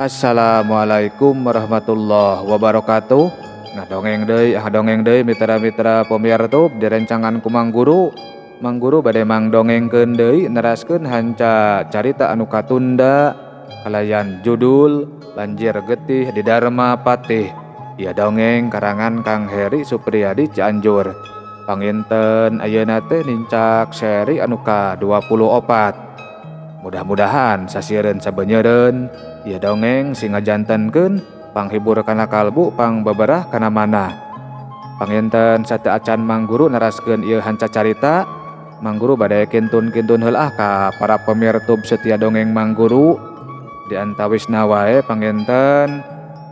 Assalamualaikum warahmatullahi wabarakatuh. Nah, dongeng deui, ah, dongeng deui mitra-mitra pemirsa direncangan ku Mang Guru. Mang Guru bade mangdongengkeun deui, neraskeun hanca carita anu katunda kalayan judul Banjir Getih di Dharma Patih. Ieu dongeng karangan Kang Heri Supriyadi, Cianjur. Panginten ayeuna teh nincak seri anu ka 24. Mudah-mudahan sasieureun sabenyeureun ieu dongeng sing ngajantenkeun panghibur kana kalbu, pangbeberah kana manah. Panginten sateuacan Mang Guru neraskeun ieu hanca carita, Mang Guru bade kintun-kintun heula ka para pamirtub setia dongeng Mang Guru. Di antawisna wae panginten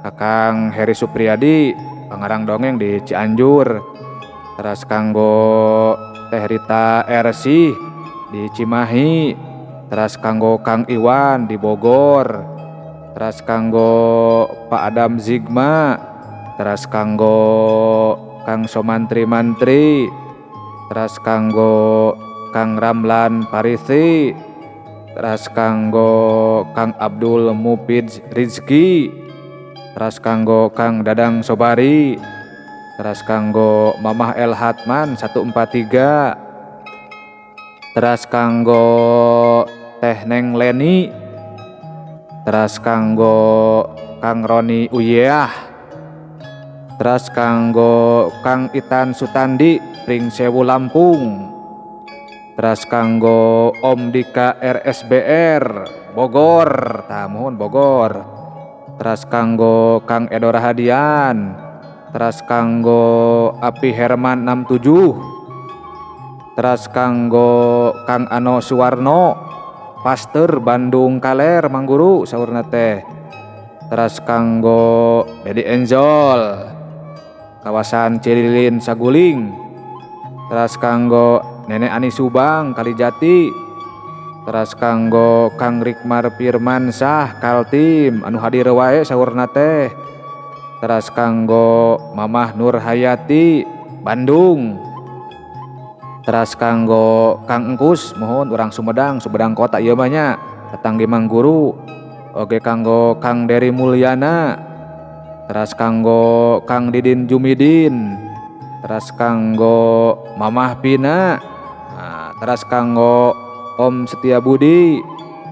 Kakang Heri Supriyadi, pangarang dongeng di Cianjur. Teras kanggo Teh Rita RC di Cimahi, teras kanggo Kang Iwan di Bogor, teras kanggo Pak Adam Zigma, teras kanggo Kang Somantri Mantri, teras kanggo Kang Ramlan Parisi, teras kanggo Kang Abdul Mufid Rizki, teras kanggo Kang Dadang Sobari, teras kanggo Mamah El Hatman 143, teras kanggo Teh Neng Leni, teras kanggo Kang Roni Uyeah, teras kanggo Kang Itan Sutandi Pringsewu Lampung, teras kanggo Om Dika RSBR Bogor, tah muhun Bogor, teras kanggo Kang Edo Rahadian, teras kanggo Api Herman 67, teras kanggo Kang Ano Suwarno Pasteur Bandung Kaler, Mang Guru saurna teh, teras kanggo Dedi Enzol kawasan Cililin Saguling, teras kanggo Nenek Ani Subang Kalijati, teras kanggo Kang Rikmar Firmansyah Kaltim anu hadir wae saurna teh, teras kanggo Mamah Nur Hayati Bandung, teras kanggo Kang Engkus, mohon urang Sumedang, Sumedang kota ieu mah nya, tetanggi Mang Guru. Oge kanggo Kang Dery Mulyana, teras kanggo Kang Didin Jumidin, teras kanggo Mamah Pina, nah, teras kanggo Om Setia Budi,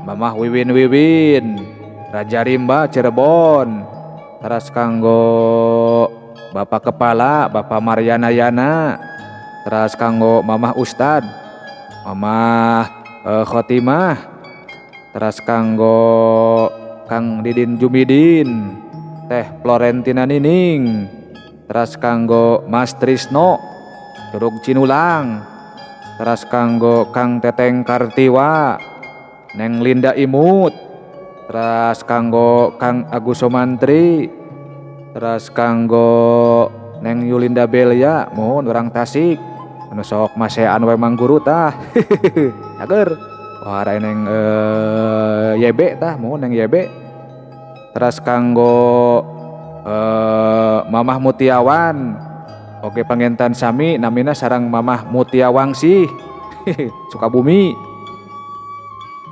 Mamah Wiwin Wiwin Raja Rimba Cirebon, teras kanggo Bapak Kepala, Bapak Mariana Yana, teras kanggo Mamah Ustad, Mamah Khotimah, teras kanggo Kang Didin Jumidin, Teh Florentina Nining, teras kanggo Mas Trisno Curug Cinulang, teras kanggo Kang Teteng Kartiwa, Neng Linda Imut, teras kanggo Kang Agus Somantri, teras kanggo Neng Yulinda Belia, mohon orang Tasik anu sok masean we Mang Guru tah. Cager wah neng YB tah, mohon Neng YB. Teras kanggo Mamah Mutiawan, oke panginten sami namina sareng Mamah Mutiawangsi Sukabumi,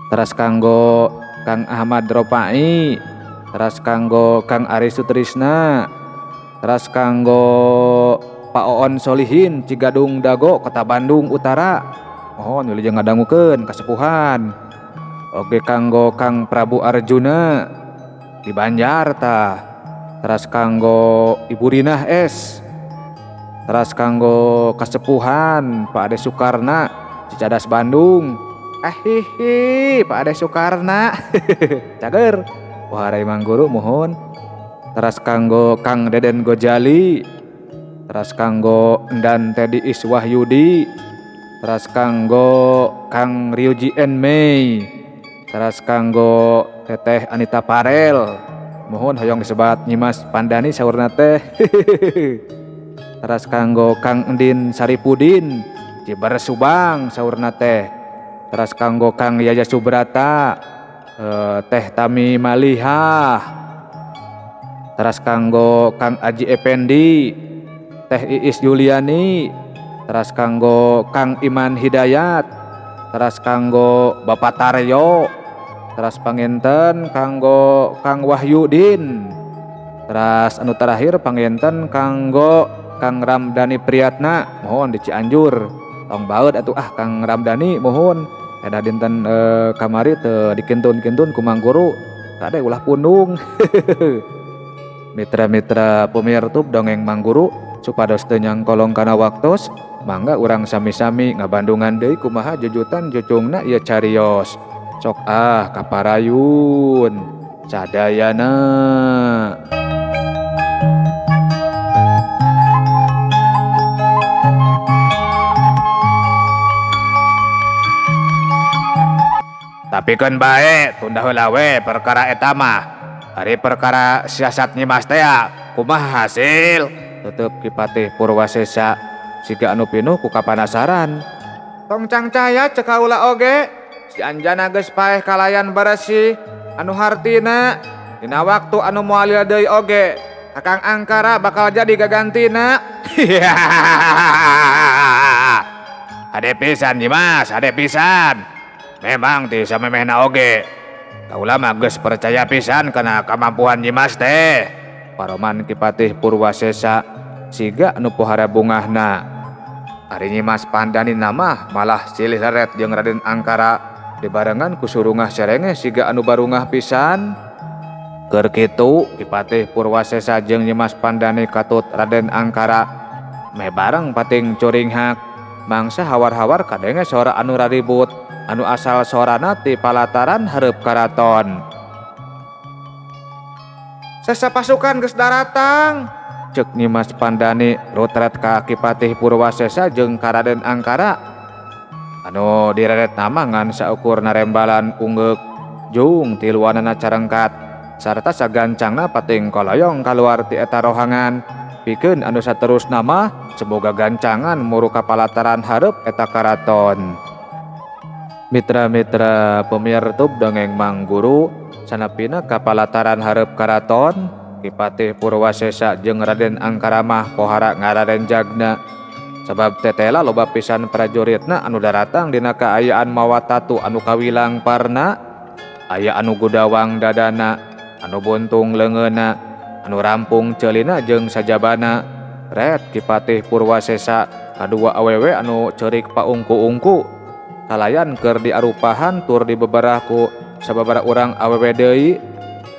teras kanggo Kang Ahmad Ropai, teras kanggo Kang Ari Sutrisna, teras kanggo Pak Oon Solihin Cigadung Dago Kota Bandung Utara, mohon wilujeng ngadangukeun kasepuhan. Oge kanggo Kang Prabu Arjuna di Banjar tah, teras kanggo Ibu Rinah S, teras kanggo kasepuhan Pak Ade Sukarna Cicadas Bandung. Eh hihi, Pak Ade Sukarna cager wah Mang Guru mohon. Teras kanggo Kang Deden Gojali, teras kanggo Endan Tedi Iswahyudi, teras kanggo Kang Ryuji Enmei, teras kanggo Teteh Anita Parel, mohon hoyong disebat Nyimas Pandani saurna teh, teras kanggo Kang Endin Saripudin Ciber Subang saurna teh, teras kanggo Kang Yaya Subrata, Teh Tami Malihah, teras kanggo Kang Aji Effendi, Teh Iis Juliani, teras kanggo Kang Iman Hidayat, teras kanggo Bapak Taryo. Teras panginten kanggo Kang Wahyudin. Teras anu terakhir panginten kanggo Kang Ramdhani Priyatna mohon di Cianjur. Tong baeud atuh ah Kang Ramdhani mohon. Edah dinten kamari teu dikintun-kintun ku Mang Guru. Kade ulah pundung. Mitra-mitra pemirtub dongeng Mang Guru supados teu nyangkolong kana waktos, mangga urang sami-sami ngabandungan deui kumaha jujutan jucungna ieu carios. Sok ah kaparayun sadayana. Tapi keun bae tunda heula we perkara eta mah. Ari perkara siasat Nyimas teh kumaha hasil? Tetep Ki Patih Purwasesa siga anu pinuh ku kapanasaran. Tong cangcaya cek kaula oge, si Anjana geus paeh kalayan beresih anu hartina dina waktu anu moal lila deui oge Kakang Angkara bakal jadi gagantina. Hade pisan Nyimas, hade pisan. Memang ti samemehna oge kaula mah geus percaya pisan kana kamampuan Nyimas teh. Paroman Ki Patih Purwasesa siga nu pohara bungahna. Ari Nyimas Pandani mah malah silih leret jeung Raden Angkara dibarengan ku surungah serenge siga anu barungah pisan. Keur kitu Ki Patih Purwasesa jeung Nyimas Pandani katut Raden Angkara meh bareng pating curinghak. Mangsa hawar-hawar kadenge sora anu raribut anu asal sorana ti palataran hareup karaton. Sesa pasukan geus daratang, cek Nyimas Pandani rutret ka Ki Patih Purwasesa jeung ka Raden Angkara. Anu direret nama ngan saukur narembalan unggeuk jung tiluanana carengkat sarta sagancangna pating koloyong kaluar ti eta rohangan. Pikeun anu saterusna mah semoga gancangan muru ka palataran hareup eta karaton. Mitra-mitra pemirtub dongeng Mang Guru sanapina ka palataran hareup karaton Ki Patih Purwasesa jeung Raden Angkara mah pohara ngararenjagna. Sabab tetela loba pisan prajuritna anu daratang dina kaayaan mawa tatu anu kawilang parna, aya anu gudawang dadana, anu buntung leungeunna, anu rampung ceulina jeung sajabana. Ret Ki Patih Purwasesa kadua awewe anu ceurik paungku-ungku kalayan keur diarupahan tur dibeberah ku sababaraha urang awewe deui.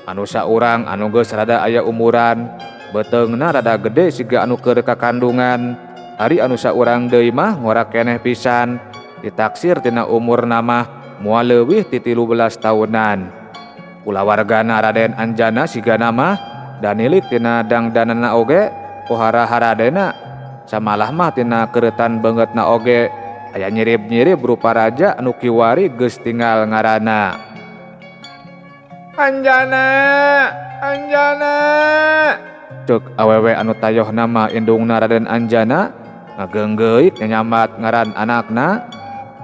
Anu saurang anu geus rada aya umuran, beuteungna rada gede siga anu keur kakandungan. Ari anu saurang deui mah ngora keneh pisan, ditaksir tina umurna mah moal leuwih ti 13 taunan. Kulawargana Raden Anjana sigana mah danilik tina dangdanana oge pohara haradena, samalah mah tina keureutan beungeutna oge aya nyirib-nyirib rupa raja anu kiwari geus tinggal ngaranna. Anjana, Anjana, cek awewe anu tayoh nama indungna Raden Anjana ngageunggeut nyanyamat ngaran anakna.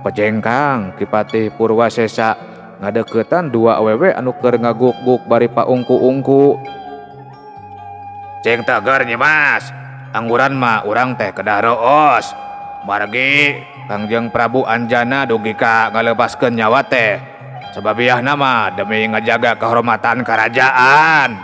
Pejengkang Ki Patih Purwasesa ngadeukeutan dua awewe anu keur ngaguk-guk bari paungku-ungku. Cing tegar Nyimas, angguran mah urang teh kedah roos. Margi Kangjeng Prabu Anjana dugi ka ngalepaskeun nyawa teh. Sababiahna mah demi ngajaga kehormatan kerajaan.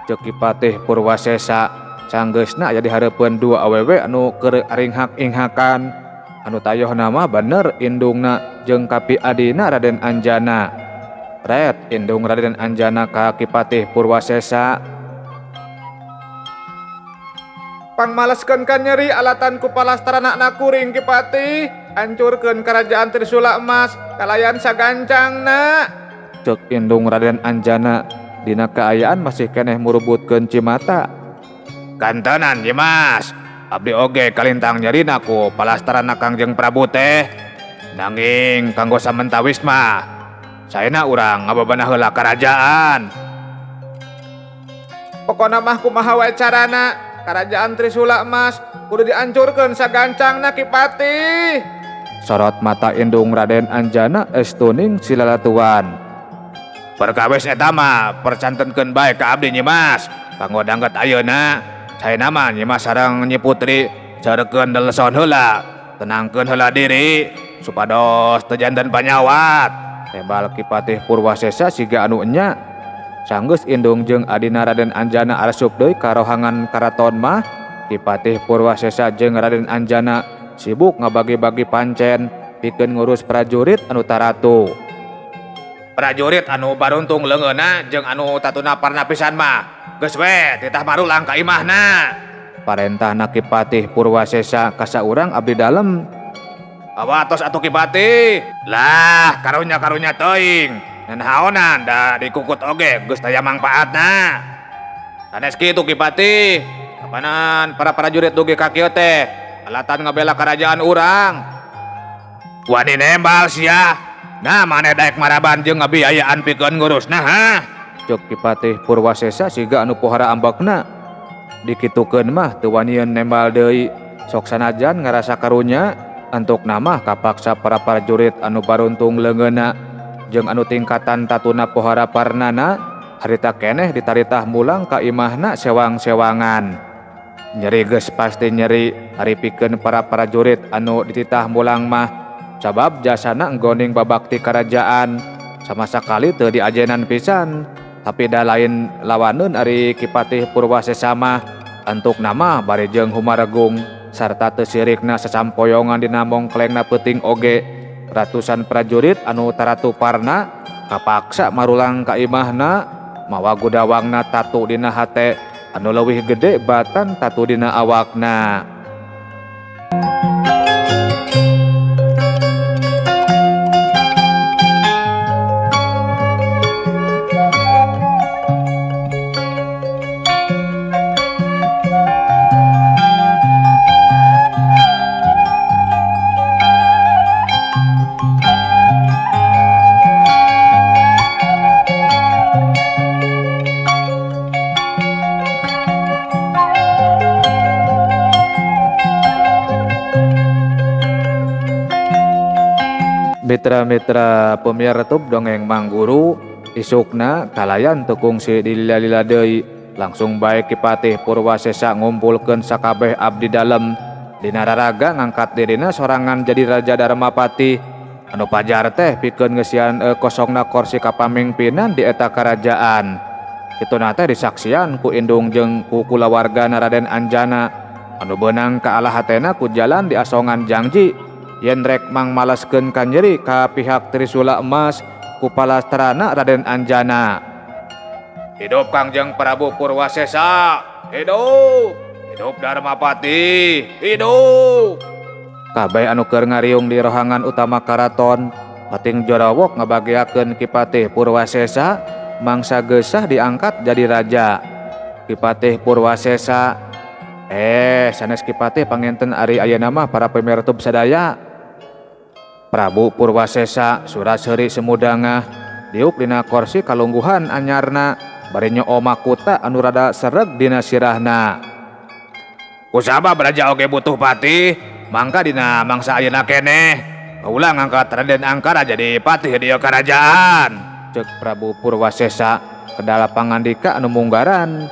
Cek Ki Patih Purwasesa sanggeusna aya di hareupeun dua awewe anu keur aringhak-inghakan. Anu tayohna mah bener indungna jeung kapi adina Raden Anjana. Ret indung Raden Anjana ka Ki Patih Purwasesa. Pangmaleskeun ka nyeri alatan ku palastaranana kuring Ki Patih, hancurkeun kerajaan Trisula Emas kalayan sagancangna. Cek indung Raden Anjana dina kaayaan masih keneh murubutkeun cimata. Kantenan Nyimas, abdi oge kalintang nyerina ku palastarana Kangjeng Prabu teh. Nanging kanggo samentawis mah saena urang ngababana heula karajaan. Pokona mah kumaha wae carana kerajaan Trisula Emas kudu dihancurkeun sagancangna Ki Patih. Sorot mata indung Raden Anjana estuning silalatuan. Perkawis eta mah percantenkeun bae ka abdi Nyimas kanggo dangget ayeuna. Saena mah Nyimas sareng Nyi Putri careukeun deleson heula, tenangkeun heula diri supados teu janten panyawat. Tebal Ki Patih Purwasesa siga anu enya. Sanggeus indung jeung adina Raden Anjana arasup deui ka rohangan karaton mah, Ki Patih Purwasesa jeung Raden Anjana sibuk ngabagi-bagi pancen pikeun ngurus prajurit anu taratu. Prajurit anu baruntung leungeunna jeung anu tatuna parna pisan mah geus we titah marulang ka imahna. Parentahna Ki Patih Purwasesa ka saurang abdi dalem. Awatos atuh Ki Patih. Lah karunya-karunya teuing. Nanaonan da dikukut oge geus taya mangpaatna. Sanes kitu Ki Patih. Kapanan para prajurit dugi ka kieu teh alatan ngabela karajaan urang. Wani nembal sia. Nah maneh daek maraban jeung ngabiayaan pikeun ngurusna ha. Ceuk Ki Patih Purwasesa siga anu pohara ambekna. Dikitukeun mah teu wanieun nembal deui. Sok sanajan ngarasa karunya antukna mah kapaksa para prajurit anu baruntung leungeunna jeung anu tingkatan tatuna pohara parnana harita keneh ditaritah mulang ka imahna sewang-sewangan. Nyeri geus pasti nyeri ari pikeun para prajurit anu dititah mulang mah sabab jasana nggoning babakti karajaan sama sakali teu diajenan pisan. Tapi da lain lawaneun ari Ki Patih Purwasesa mah antukna mah bari jeung humaregung sarta teu sirikna sasampoyongan dina mongklengna peuting oge. Ratusan prajurit anu taratu parna kapaksa marulang ka imahna mawa gudawangna tatu dina hate anu leuwih gede batan tatu dina awakna. Mitra-mitra pemiar tub dongeng Mangguru isukna kalayan teu kungsi dilila-lila deui langsung bae Ki Patih Purwasesa ngumpulkeun sakabeh abdi dalem dina raraga ngangkat dirina sorangan jadi Raja Darmapati anu pajar teh pikeun ngeusian kosongna korsi kapamimpinan di eta karajaan. Kituna teh disaksian ku indung jeung ku kulawargana Raden Anjana anu beunang ka alah hatena ku jalan diasongan jangji yen rek mangmaleskeun kanyeri ka pihak Trisula Emas ku palastrana Raden Anjana. Hidup Kangjeng Prabu Purwasesa, hidup. Hidup Darmapati, hidup. Kabeh anu keur ngariung di rohangan utama karaton pating jorawok ngabageakeun Ki Patih Purwasesa mangsa geusah diangkat jadi raja. Ki Patih Purwasesa sanes Ki Patih panginten ari ayeuna mah para pamirtub sadaya. Prabu Purwasesa sura-seuri semudangah diuk dina korsi kalungguhan anyarna bari nyoo makuta anu rada sereg dina sirahna. Kusabab raja oge butuh patih mangka dina mangsa ayeuna keneh kaula ngangkat Raden Angkara jadi patih di karajaan. Ceuk Prabu Purwasesa kedala pangandika anu munggaran.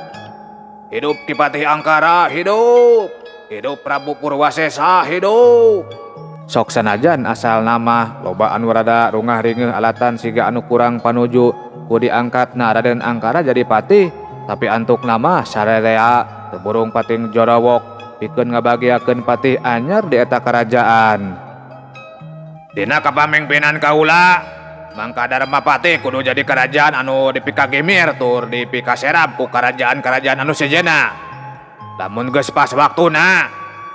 Hidup Ki Patih Angkara, hidup. Hidup Prabu Purwasesa, hidup. Sok sanajan asal nama loba anu rada rungah ringeuh alatan siga anu kurang panuju ku diangkatna Raden Angkara jadi patih, tapi antuk nama sarerea teu burung pating jorawok pikeun ngabagiakeun patih anyar di eta karajaan. Dina kapamimpinan kaula mangka Darmapati kudu jadi kerajaan anu dipikagimir tur dipikaserap ku kerajaan-kerajaan anu sejenna. Lamun geus pas waktuna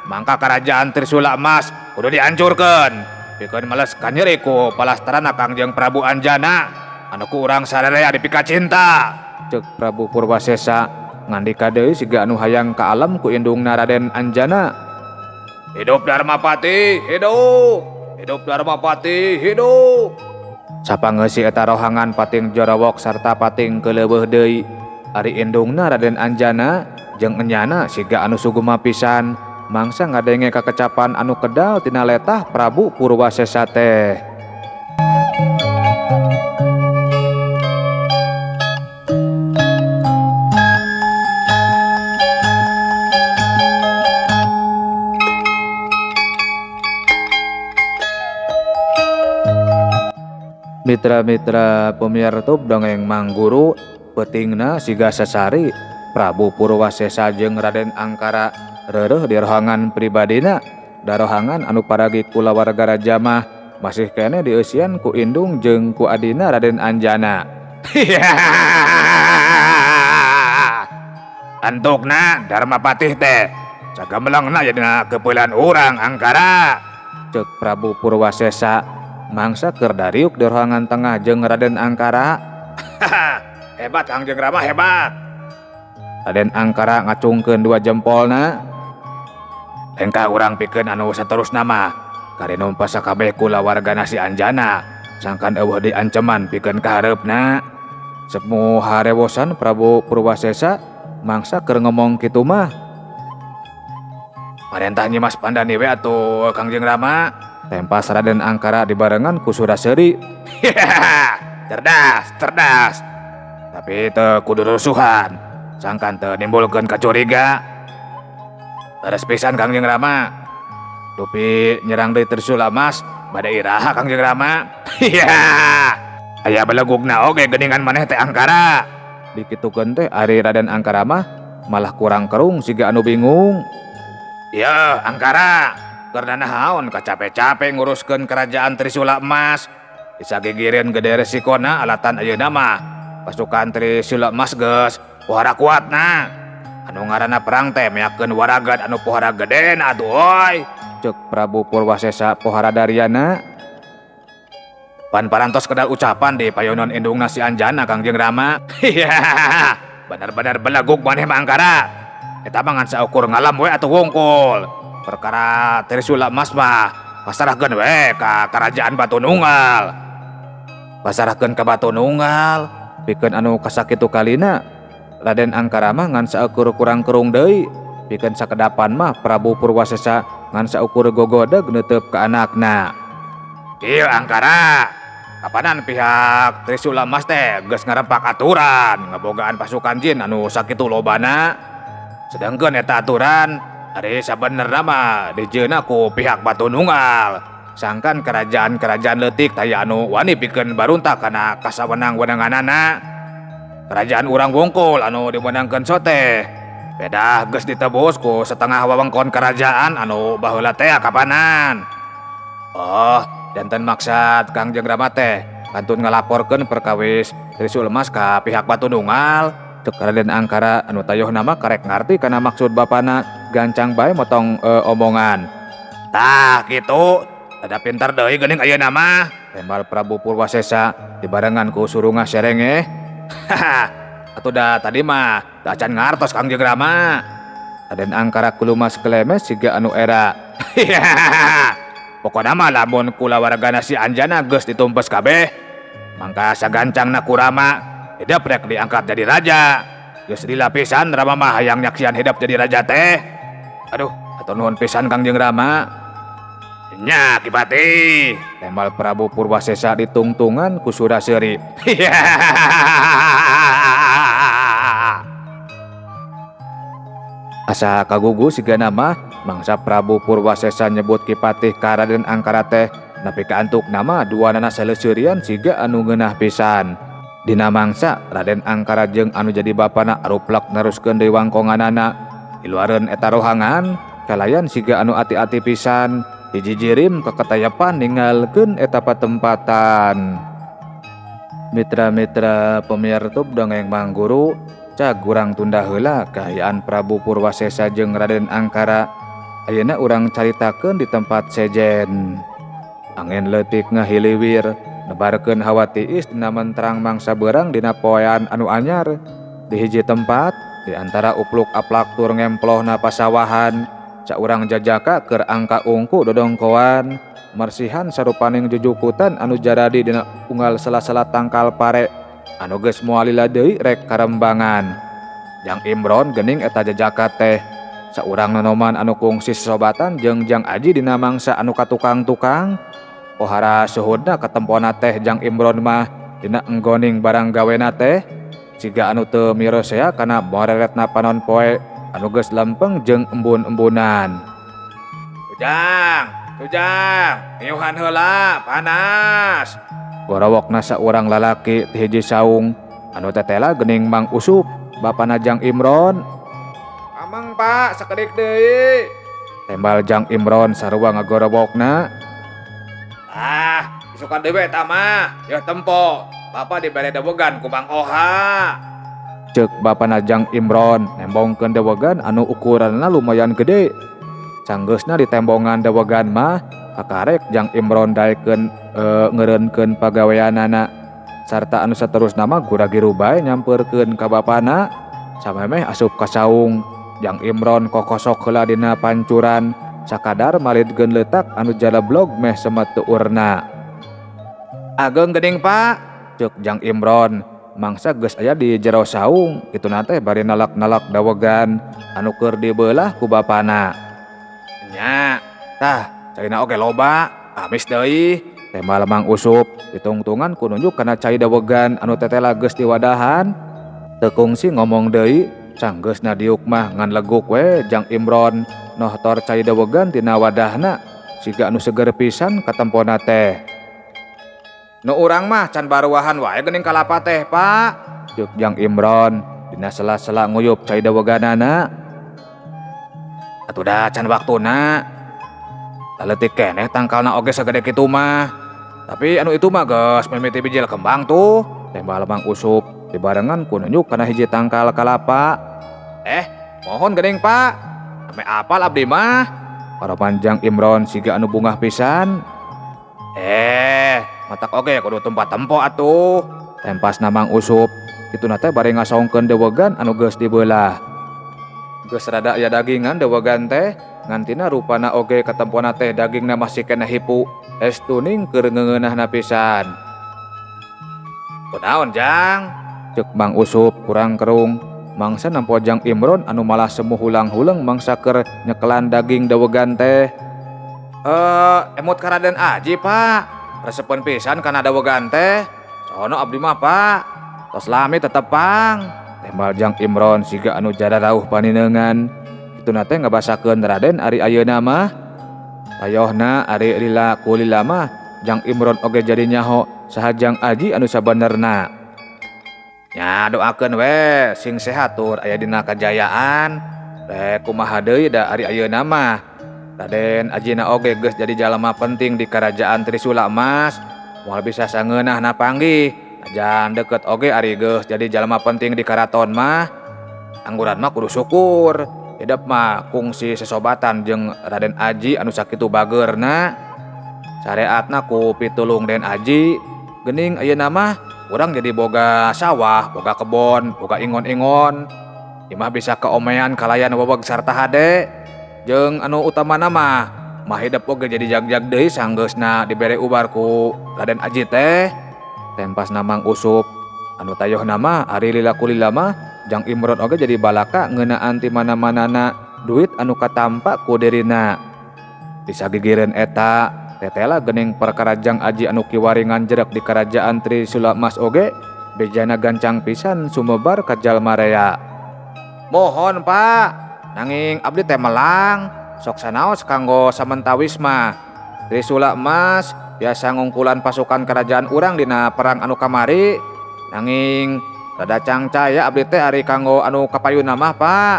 mangka kerajaan Trisula Emas kudu dihancurkeun pikeun males kanyeri ku palastrana Kangjeng Prabu Anjana anu ku urang sararea dipikacinta. Ceuk Prabu Purwasesa ngandika deui siga anu hayang ka alam ku indungna Raden Anjana. Hidup Darmapati, hidup. Hidup Darmapati, hidup. Sapangeusi eta rohangan pating jorawok sarta pating keuleuweuh deui. Ari indungna Raden Anjana jeung enyana siga anu sugema pisan mangsa ngadenge kakecapan anu kedal tina letah Prabu Purwasesa teh. Mitra-mitra pemiar tub dongeng Mangguru peutingna siga sasari Prabu Purwasesa jeung Raden Angkara reureuh di rohangan pribadina darohangan anu paragi kulawarga raja mah masih keneh dieusian ku indung jeung ku adina Raden Anjana. Antukna Dharmapatih teh sagamelangna jadina kepeulan urang Angkara. Ceuk Prabu Purwasesa mangsa keur dariuk di rohangan tengah jeung Raden Angkara. Hebat Kangjeng Rama hebat. Raden Angkara ngacungkeun dua jempolna. Lengkah urang pikeun anu saterusna mah karinum pasakabeh kulawargana si Anjana sangkan eueuh di anceman pikeun kahareupna. Semu harewosan Prabu Purwasesa mangsa keur ngomong kitu mah. Parentah Nyimas Pandani we atuh Kangjeng Rama. Tempas Raden Angkara dibarengan ku Suraseri. Cerdas, cerdas. Tapi teu kudu rusuhan, sangkan teu nimbulkeun kacuriga. Leres pisan Kangjeng Rama. Dupi nyerang deui Trisula Mas, bade iraha Kangjeng Rama. Aya belegugna oge geuningan maneh teh Angkara. Dikitukeun teh ari Raden Angkara mah malah kurang kerung siga anu bingung. Ieu Angkara, keur naon kacape-cape nguruskeun kerajaan Trisula Emas. Disagigireun gede resikona alatan ayeuna mah. Pasukan Trisula Emas geus pohara kuatna. Anu ngaranna perang teh meakeun waragat anu pohara gedena atuh euy. Ceuk Prabu Purwasesa pohara dariana. Pan parantos kedal ucapan di payonon indungna si Anjana Kangjeng Rama. Bener-bener belegug maneh mah Angkara. Eta mah ngan saukur ngalam we atuh wungkul. Perkara Trisula Emas mah pasarahkeun we ka kerajaan Batu Nunggal. Pasarahkeun ka Batu Nunggal pikeun anu kasakitu kalina. Raden Angkara mah ngan saukur kurang kerung deui. Pikeun sakedapan mah Prabu Purwasesa ngan saukur gogodeg neuteup ka anakna. Ieu Angkara, kapanan pihak Trisula Emas teh geus ngarempak aturan ngabogaan pasukan jin anu sakitu lobana. Sedangkeun eta aturan ari sabenerna mah dijeuna ku pihak Batu Nunggal. Sangkan kerajaan-kerajaan leutik taya anu wani pikeun baruntak kana kasawenang-wenanganana. Kerajaan urang wungkul anu dimenangkeun sote. Pedah geus ditebus ku setengah wewengkon kerajaan anu baheula teh kapanan. Oh, janten maksad Kangjeng Rama teh kantun ngalaporkeun perkawis Trisula Emas ka pihak Batu Nunggal. Ceuk Raden Angkara anu tayohna mah karek ngarti kana maksud bapana gancang bae motong omongan. Tah kitu, ada pintar deui geuning ayeuna mah. Tembal Prabu Purwasesa dibarengan ku surungah serengeh. Atuh da tadi mah da acan ngartos Kangjeng Rama. Raden Angkara kulumas kelemes siga anu era. Pokona mah lamun kulawargana si Anjana geus ditumpes kabeh, mangka sagancangna ku Rama hidep rek diangkat jadi raja. Geus lila pisan Rama mah hayang nyaksian hidep jadi raja teh. Aduh, atuh nuhun pisan Kangjeng Rama. Nya Ki Patih, tembal Prabu Purwasesa ditungtungan ku Suraseri. Asa kagugu sigana mah mangsa Prabu Purwasesa nyebut Ki Patih ka Raden Angkara teh nepi ka antuk nama duanana saleseurian siga anu ngeunah pisan. Dina mangsa Raden Angkara jeung anu jadi bapana aruplek neruskeun deui wangkonganana. Diluareun eta rohangan kalayan siga anu ati-ati pisan. Dijijirim keketayapan ninggalkeun eta patempatan. Mitra-mitra pemiar tub dongeng Mangguru cag urang tunda heula kaayaan Prabu Purwasesa jeung Raden Angkara. Ayeuna urang caritakeun di tempat sejen. Angin leutik ngahiliwir nebarkeun hawa tiis dina menterang mangsa beurang dina poean anu anyar. Di hiji tempat di antara upluk aplak tur ngemplohna pasawahan saurang jajaka keur angka ungku dodongkoan mersihan sarupaning jujukutan anu jaradi dina unggal sela-sela tangkal pare anu geus moal lila deui rek karembangan. Jang Imron geuning eta jajaka teh saurang nonoman anu kungsi sosobatan jeung Jang Aji dina mangsa anu katukang-tukang. Pohara suhudna katempona teh Jang Imron mah dina enggoning barang gawena teh siga anu teu mirosea kana moreretna panon poe anu geus lempeng jeung embun-embunan. Ujang, Tujang, ngiuhan heula, panas. Gorowokna saurang lalaki ti hiji saung anu tetela geuning Mang Usup, bapana Jang Imron. Ameng, Pak, sakedik deui. Tembal Jang Imron sarua ngagorowokna. Ah, isukan deui eta mah, yeuh tempo. Bapa dibere dewegan ku Mang Oha. Ceuk bapana Jang Imron nembongkeun dewegan anu ukuranna lumayan gede. Sanggeusna ditembongan dewegan mah kakarek Jang Imron daekeun ngeureunkeun pagaweanana sarta anu saterusna mah gura-giru bae nyampeurkeun ka bapana samemeh asup ka saung. Jang Imron kokosok heula dina pancuran sakadar malidkeun leutak anu jalablog meh semet tuurna. Ageung geuning, Pak, ceuk Jang Imron mangsa geus aya di jero saung kituna teh bari nalak-nalak dawegan anu keur dibeulah ku bapana. Nya, tah caina oge loba, amis deui. Tembal Mang Usup ditungtungan ku nunjuk kana cai dawegan anu tetela geus diwadahan. Teu kungsi ngomong deui, sanggeusna diuk mah ngan leguk we Jang Imron nohtor cai dawegan tina wadahna siga anu seger pisan katempona teh. Nu urang mah can baruahan wae geuning kalapa teh, Pak, ceuk Jang Imron dina sela-sela nguyup cai daweganana. Atuh da can waktuna. Laletik keneh tangkalna oge sagede kitu mah. Tapi anu itu mah geus mimiti bijil kembang tuh. Tembal Mang Usup dibarengan ku nunjuk kana hiji tangkal kalapa. Mohon geuning, Pak. Ame apal abdi mah. Paroman Jang Imron siga anu bungah pisan. Matak oge kudu tempat tempo atuh. Tempasna Mang Usup kituna teh bari ngasongkeun dewegan anu geus dibeulah. Geus rada aya dagingan dewegan teh, ngantina rupana oge katempona teh dagingna masih keneh hipu, es tuning keur ngeungeunahna pisan. Kunaon, Jang? Ceuk Mang Usup kurang kerung. Mangsa nempo Jang Imron anu malah semu hulang-huleng mangsa keur nyekelan daging dewegan teh. Emut ka Raden Aji, Pak. Resepeun pisan kana dewegan teh. Sono abdi mah, Pak. Tos lami tetepang. Tembal Jang Imron siga anu jararauh paninengan. Kituna teh ngabasakeun Raden ari ayeuna mah. Tayohna ari lila kulila mah Jang Imron oge jadi nyaho saha Jang Aji anu sabenerna. Nya doakeun we sing sehat tur aya dina kajayaan. Rek kumaha deui da ari ayeuna mah. Raden Ajina oge geus jadi jalma penting di kerajaan Trisula Emas. Moal bisa sangeunahna panggih. Ajan deket oge ari geus jadi jalma penting di karaton mah. Angguran mah kudu syukur. Hidup mah kungsi sesobatan jeung Raden Aji anu sakitu bageurna. Sareatna ku pitulung Den Aji. Geuning ayeuna mah urang jadi boga sawah, boga kebon, boga ingon-ingon. Imah bisa keomean kalayan weweg sarta hade. Jeung anu utamana mah mah hidup oge jadi jag-jag deui sanggeusna dibere ubar ku Raden Aji teh. Tempasna Mang Usup anu tayohna mah ari lila kulila mah Jang Imron oge jadi balaka ngeunaan ti mana-manana duit anu katampa ku dirina. Disagigireun eta tetela geuning perkara Jang Aji anu kiwari nganjerek di kerajaan Trisula Emas oge bejana gancang pisan sumebar ka jalma rea. Mohon, Pak, nanging abdi teh melang sok sanaos kanggo samentawis mah. Trisula Emas biasa ngungkulan pasukan kerajaan urang dina perang anu kamari, nanging rada cangcaya abdi teh ari kanggo anu kapayuna mah, Pak.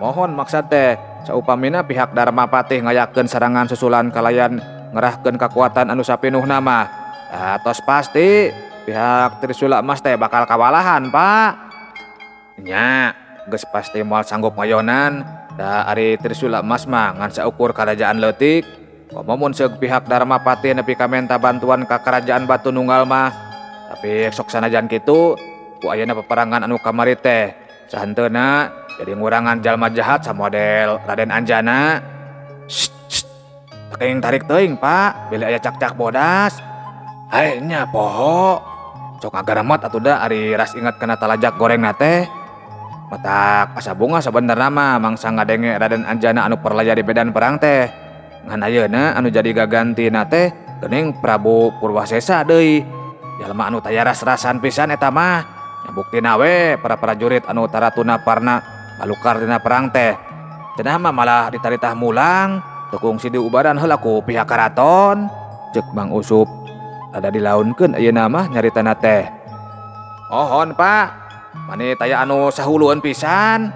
Mohon maksad teh saupamina pihak Dharma Patih ngayakeun serangan susulan kalayan ngerahkeun kakuatan anu sapinuhna mah. Tos pasti pihak Trisula Emas teh bakal kawalahan, Pak. Nya, geus pasti moal sanggup ngayonan da ari Trisula Emas mah ngan saukur karajaan leutik. Komo mun seug pihak Dharma Patih nepi ka menta bantuan ka kerajaan Batu Nunggal mah. Tapi sok sanajan kitu ku ayeuna peperangan anu kamari teh sahenteuna jadi ngurangan jalma jahat samodel Raden Anjana. Shh, shh. Teuing tarik teuing, Pak, bilih aya cak-cak bodas. Hae nya poho. Sok ngagaramat atuh da ari ras inget kana talajak gorengna teh. Matak asa bunga sabenerna mah mangsa ngadenge Raden Anjana anu perlaya di medan perang teh. Ngan ayeuna anu jadi gagantina teh geuning Prabu Purwasesa deui. Jalma anu taya ras-rasan pisan eta mah. Nya buktina we para prajurit anu taratuna parna balukar dina perang teh. Cenah mah malah ditaritah mulang, Teu kungsi diubaran heula ku pihak karaton. Cek Mang Usup. Rada dilaunkeun ayeuna mah nyaritana teh. Mohon Pak, mani taya anu sahulueun pisan.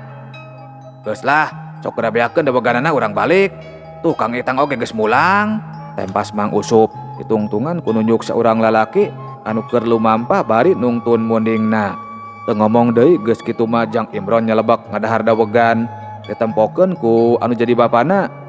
Geus lah, sok geura beakeun daweganana urang balik. Tuh Kang Itang oge geus mulang. Tempas Mang Usup ditungtungan ku nunjuk saurang lalaki anu keur lumampah bari nungtun mundingna. Teu ngomong deui geus kitu mah Jang Imron nyelebek ngadahar dawegan ditempokeun ku anu jadi bapana.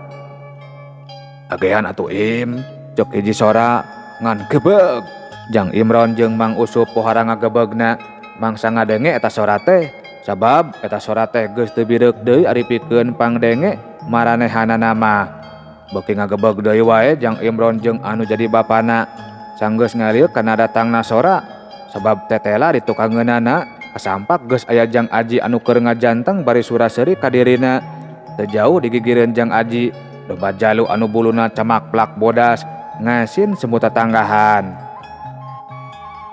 Agehan atuh Im, cek hiji sora ngan gebeg. Jang Imron jeung Mang Usup pohara ngagebegna mangsa ngadenge eta sora teh. Sabab eta sora teh geus teu bireuk deui ari pikeun pangdenge maranehanana mah. Beuki ngagebeg deui wae Jang Imron jeung anu jadi bapana. Sanggeus ngalieu kana datangna sora sabab tetela di tukangeunana kasampak geus aya Jang Aji anu keur ngajanteng bari sura-seuri ka dirina. Teu jauh digigireun Jang Aji, domba jalu anu buluna camak plak bodas ngasin semut tatanggahan.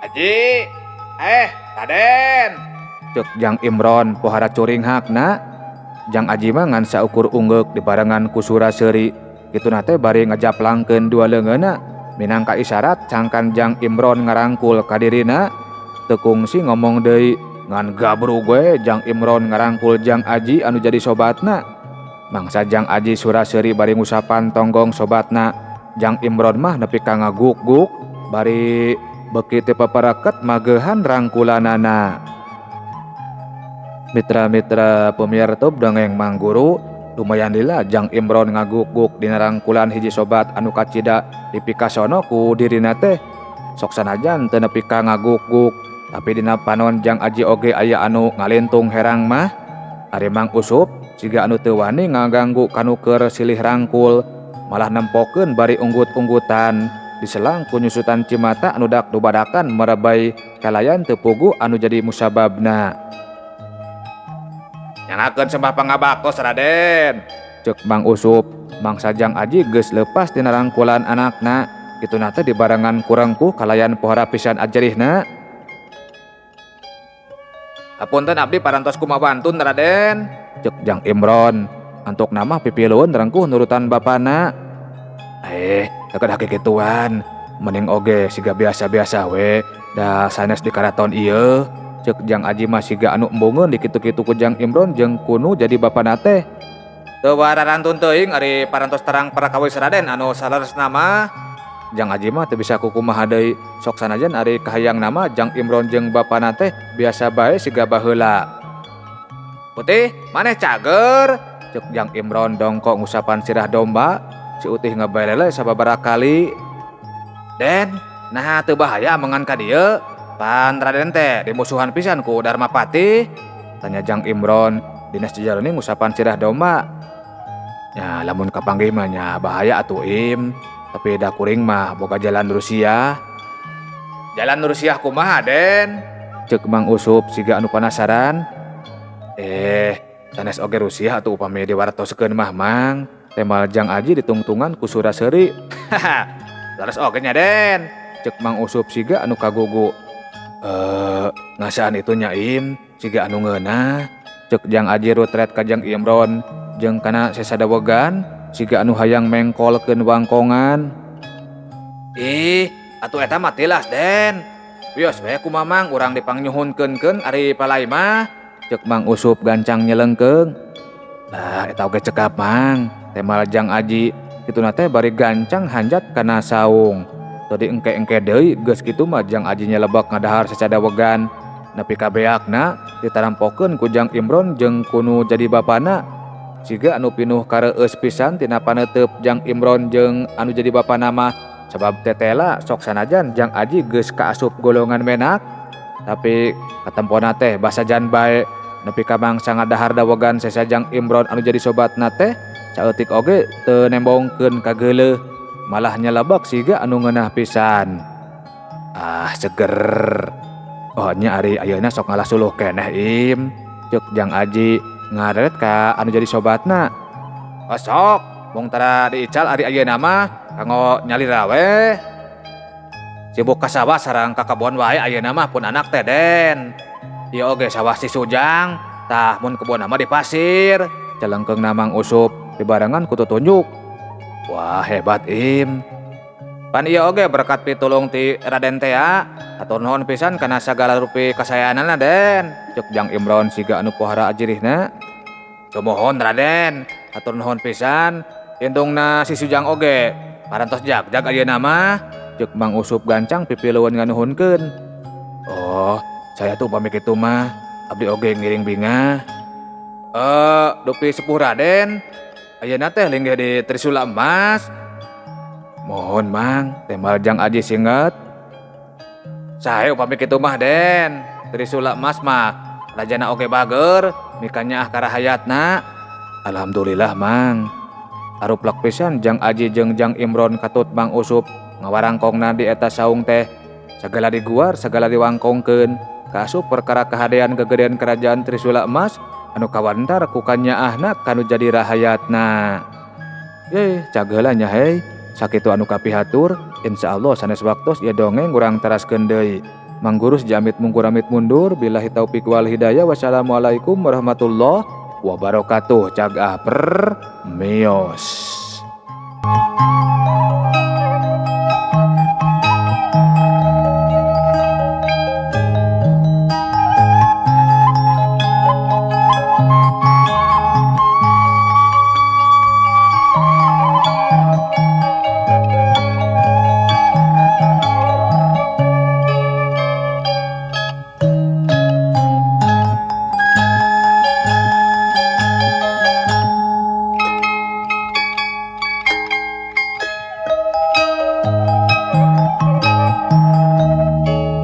Aji, Raden, cek Jang Imron pohara curinghakna. Jang Aji mah ngan saukur unggeuk dibarengan ku sura-seuri. Kituna teh bari ngajaplangkeun dua leungeunna minangka isyarat cangkan Jang Imron ngarangkul ka dirina. Teu kungsi ngomong deui ngan gabrug we Jang Imron ngarangkul Jang Aji anu jadi sobatna. Mangsa Jang Aji sura-seuri bari ngusapan tonggong sobatna. Jang Imron mah nepi ka ngaguk-guk bari beuki teu papareket mageuhan rangkulanana. Mitra-mitra pemirsa dongeng Mang Guru, lumayan lila Jang Imron ngaguk-guk dina rangkulan hiji sobat anu kacida dipikasono ku dirina teh. Sok sanajan teu nepi ka ngaguk-guk, tapi dina panon Jang Aji oge aya anu ngalintung herang mah. Ari Mang Usup siga anu teu wani ngaganggu kanu keur silih rangkul, malah nempokeun bari unggut-unggutan diselang ku nyusutan cimata anu dak dubadakan merebay kalayan teu puguh anu jadi musababna. Nyangakeun sembah pangabaktos Raden, cek Mang Usup. Mangsa Jang Aji geus leupas tina rangkulan anakna, kituna teh dibarengan ku rengkuh kalayan pohara pisan ajerihna. Hapunten abdi parantos kumawantun Raden, cek Jang Imron. Antuk nama pipilueun rengkuh nurutan bapana. Teu kedah kikituan, mending oge siga biasa-biasa we, da sanes di karaton ieu. Cek Jang Aji mah siga anu embungeun dikitu-kitu ku Jang Imron jeung kunu jadi bapana teh. Teu wararantun teuing ari parantos terang parakawis Raden anu saleresna mah. Jang Aji mah teu bisa kukumaha deui, sok sanajan ari kahayang nama Jang Imron jeung bapana teh biasa bae siga baheula. Putih, maneh cager, cek Jang Imron dongkok ngusapan sirah domba. Si Utih ngebelele sababaraha kali. Den, nah teu bahaya mengan ka dieu. Pan Raden teh dimusuhan pisan ku Darmapati, tanya Jang Imron dinas jajaroni ngusapan sirah domba. Ya lamun kapanggih mah nya bahaya atuh Im, tapi da kuring mah boga jalan Rusia. Jalan Rusia kumaha Den? Cek Mang Usup siga anu penasaran. Sanes oge Rusia atuh upami diwartoskeun mah Mang. Temal Jang Aji ditungtungan ku sura-seuri. Leres oge nya Den, cek Mang Usup siga anu kagugu. Ngasaan itu nya Im, siga anu ngeunah. Cek Jang Aji rutret ka Jang Imron jeung kana sesadawegan siga anu hayang mengkolkeun wangkongan. Ih, atuh eta mah tilas Den. Wios we ku Mamang urang dipangnyuhunkeun ari palai mah. Cek Mang Usup gancang nyelengkeung. Lah eta oge cekap Mang, temal Jang Aji kituna teh bari gancang hanjat kana saung. Teu diengke-engke deui geus kitu mah Jang Aji nyelebek ngadahar sacadawegan. Nepi ka beakna ditarampokeun ku Jang Imron jeung kunu jadi bapana. Siga anu pinuh kareueus pisan tina paneuteub Jang Imron jeung anu jadi bapana mah. Sabab tetela sok sanajan Jang Aji geus kaasup golongan menak, tapi katempona teh basajan bae. Nepi ka mangsa ngadahar dawegan sesa Jang Imron anu jadi sobatna teh saeutik oge teu nembongkeun kageuleuh, malah nyelebek siga anu ngeunah pisan. Ah seger. Oh nya ari ayeuna sok ngalah suluh keneh Im, cek Jang Aji ngareret ka anu jadi sobatna. Oh sok, mung tara diical ari ayeuna mah kanggo nyalira we. Sibuk ka sawah sareng ka kebon wae ayeuna mah pun anak teh Den. Ieu oge sawah si Sujang, tah mun kebon mah di pasir. Celengkeungna Mang Usup dibarengan ku tutunjuk. Wah hebat Im. Pan ieu oge berkat pitulung ti Raden tea, hatur nuhun pisan kana sagala rupi kasayaanana Den. Cek Jang Imron siga anu pohara ajirihna. Sumuhun Raden, hatur nuhun pisan, indungna si Sujang oge parantos jagjag ayeuna mah. Cek Mang Usup gancang pipilueun nganuhunkeun. Oh, saya tuh pamit kitu mah, abdi oge ngiring bingah. Dupi sepuh Raden, ayeuna teh linggih di Trisula Emas. Mohon Mang, tembal Jang Aji singet. Sae upami kitu mah Den, Trisula Emas mah rajana oge bager, mikanyaah ka rahayatna. Alhamdulillah Mang. Aruplek pisan Jang Aji jeung Jang Imron katut Mang Usup ngawarangkongna di eta saung teh. Sagala diguar, sagala diwangkongkeun. Kaasup perkara kahadean gegedean kerajaan Trisula Emas anu kawantar ku kanyaahna kanu jadi rahayatna. Ye, cageula nya hei. Sakitu anu kapihatur, insyaallah sanes waktos ieu dongeng urang teraskeun deui. Manggurus jamit mungkur amit mundur, billahi taufik wal hidayah, wassalamualaikum warahmatullahi wabarakatuh. Cagah per mios.